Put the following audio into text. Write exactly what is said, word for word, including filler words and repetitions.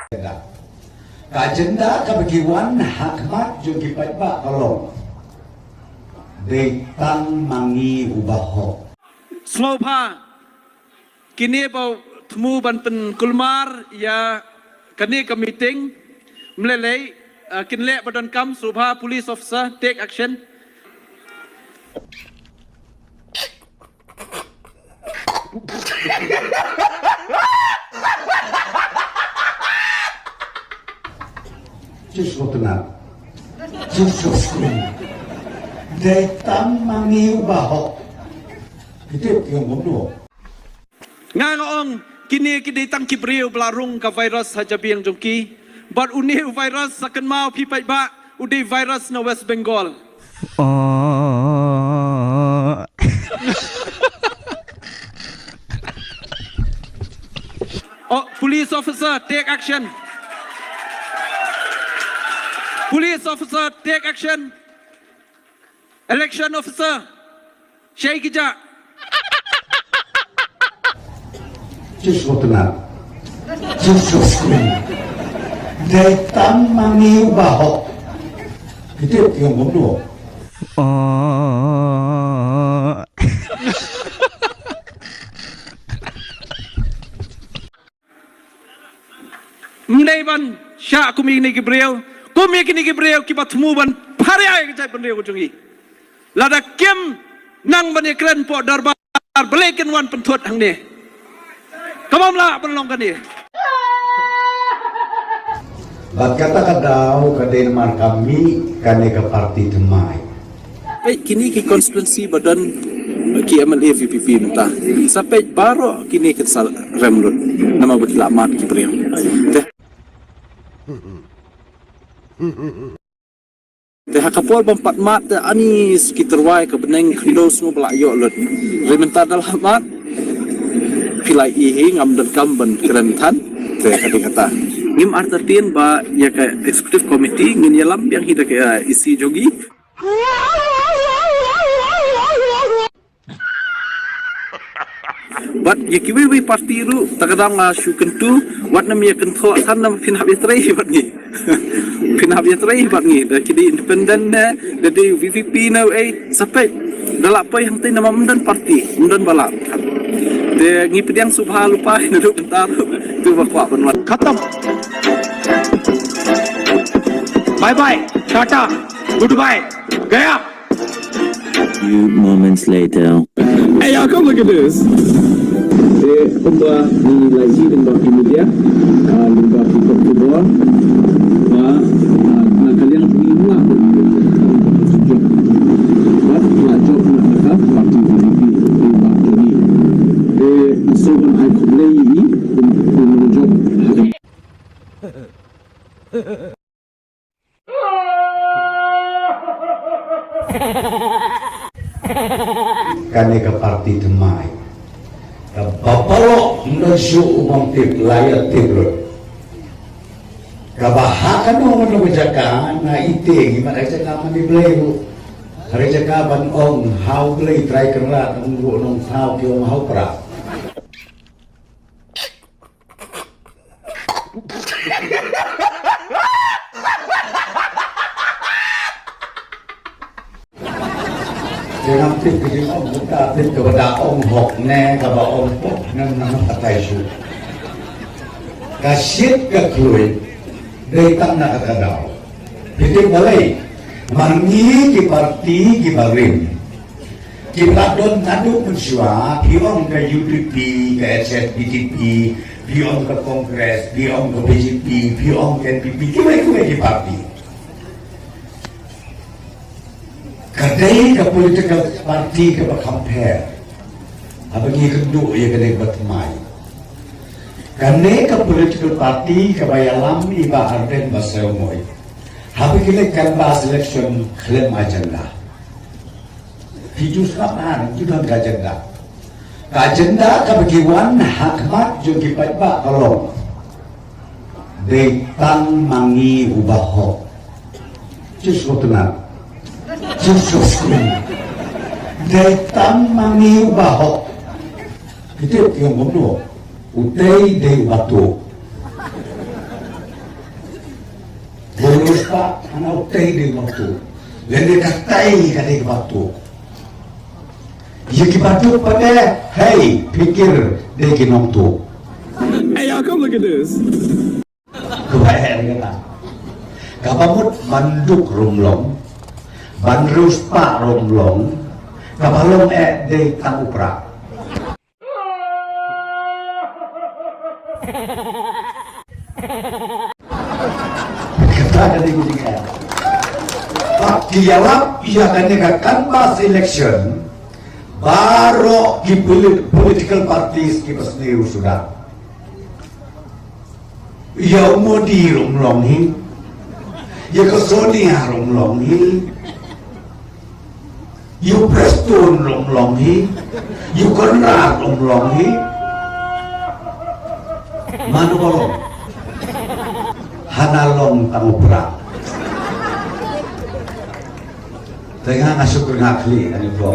agenda. Ka agenda kaba ki wan ha khmat jong ki paidbah ka long: Dei tang ma ngi u bahok. Sngewbha kine ba thmu ban pynkulmar ïa kane ka meeting, ym lei lei, eh, kin leh ba donkam. Sngewbha police officer, take action. Just for tonight. Just for screen. Dei tang ma ngi u bahok. Kita yung ngomno. Nga nga ong, kine ki dei tang ki briew ba la rung ka virus ha jabieng jong ki. Bad une u virus, sa kynmaw phi paidbah, u dei virus na West Bengal. Oh. Oh, police officer, take action. Police officer, take action. Election officer, shei ki ja. Just for tonight. Just for screen. Dei tang ma ngi u bahok. Kita yung ngomno. Oh. Ym dei ban shah kum ïa kine ki briew, kum ïa kine ki briew kiba thmu ban pharia ïa ka jaitbynriew ka jong ngi. Lada kim nang ban ïakren hapoh dorbar, balei kin wan pynthut hangne? Ka bym lah ban long kane. Bad kata ka daw ka dei namar ka mih kane ka parti thymmai. Peit kine ki constituency ba don ki M L A V P P mynta. Sa peit baroh kine kin sa rem lut. Namar ba ki la mad ki briew. Te, te ha ka por ban pat mad te ani ki tyrwa ka bneng khyndew sngew ba la ïoh lut. Hynrei mynta da la mad. Phi la ïohi ngam donkam ban kren than. Te ka dei kata. Ngim artatien ba ïa ka executive committee ngin ïalam biang hi da ka, eh, E C jong ngi. Bad ïa kiwei wei parti ruh, ta ka daw nga shu kyntu, wat nym ïa kynthoh san, namar phin hap ïatrei bad ngi. Phin hap ïatrei bad ngi, da ki dei independent ne, da dei V P P ne, eh, sa peit. Da lah poi hangtei namar ym don parti, ym don ba lah. Te ngi pdiang sngewbha lypa, naduh mynta ruh, to ba kwah ban wan. Khatam. Bye bye. Tata. Goodbye. Gaya. Few moments later. Hey, y'all, come look at this. Te kumba ngi la ïohi lyngba ki media, ah, lyngba ki khubor, ba, ah, na ka liang jong ngi, ngi la jop, ba la jop na ka parti V P P lyngba jong ngi. Te nga sngewbha ban ai khublei ïa i, kum, kum nongjop. Kane ka parti thymmai. Kaba baroh ym don shuh u bym tip, la ïa tip lut. Kaba ha kano kano ka jaka, nga ite ngi mad ha jaka mane Blei ruh. Ha jaka ban ong ha U Blei Trai Kynrad, ong ruh nongthaw ki ong ha u Prah. Jangan tip ka jingong, buta tip kaba da ong hok ne, kaba ong pok ne, nang patai shu. Ka shit ka khlur, dei tang na kata ka daw. Phi tip balei? Namar ngi ki parti kiba rim. Kiba la don naduh mynshuwa, phi ong ka U D P, ka H S P D P, phi ong ka Congress, phi ong ka B J P, phi ong ka N P P, kiwei kiwei ki parti. Ka dei ka political party kaba kham pher. Haba ngi kynduh ïa kane kaba thymmai. Kane ka political party kaba ïalam i Bah Ardent Basaiawmoit. Haba ki leit canvass election khlem agenda. Phi ju sngap, ha, ju don ka agenda. Ka agenda kaba ki wan ha khmat jong ki paidbah ka long: Dei tang ma ngi u bahok. Just for tonight. Just for screen. Dei tang ma ngi u bahok. Kita yung ngomno. Utei dei u batuk. Ka hana u tei dei ba tu. Lane ka tei ka dei ba tu. Ïa ki ba tu pat de, hei, phikir dei ki nong tu. Hey, y'all, come look at this. Ka ba eh kata. Ka ba mut ban duk rum long, ban riewspah rum long, ka ba long eh dei tang u prah. Kata ka dei ka jingeh. Ba ki ïalap ïa kane ka canvass election, baroh ki polit-, political parties ki ba sniew suda. Ïa u Modi rum long hi. Ïa ka Sonia rum long hi. Ïa u Prestone rum long hi. Ïa u Conrad rum long hi. Mano ba long? Hana long tang u prah. Te nga nga shu kyrngah khlieh ani vlog.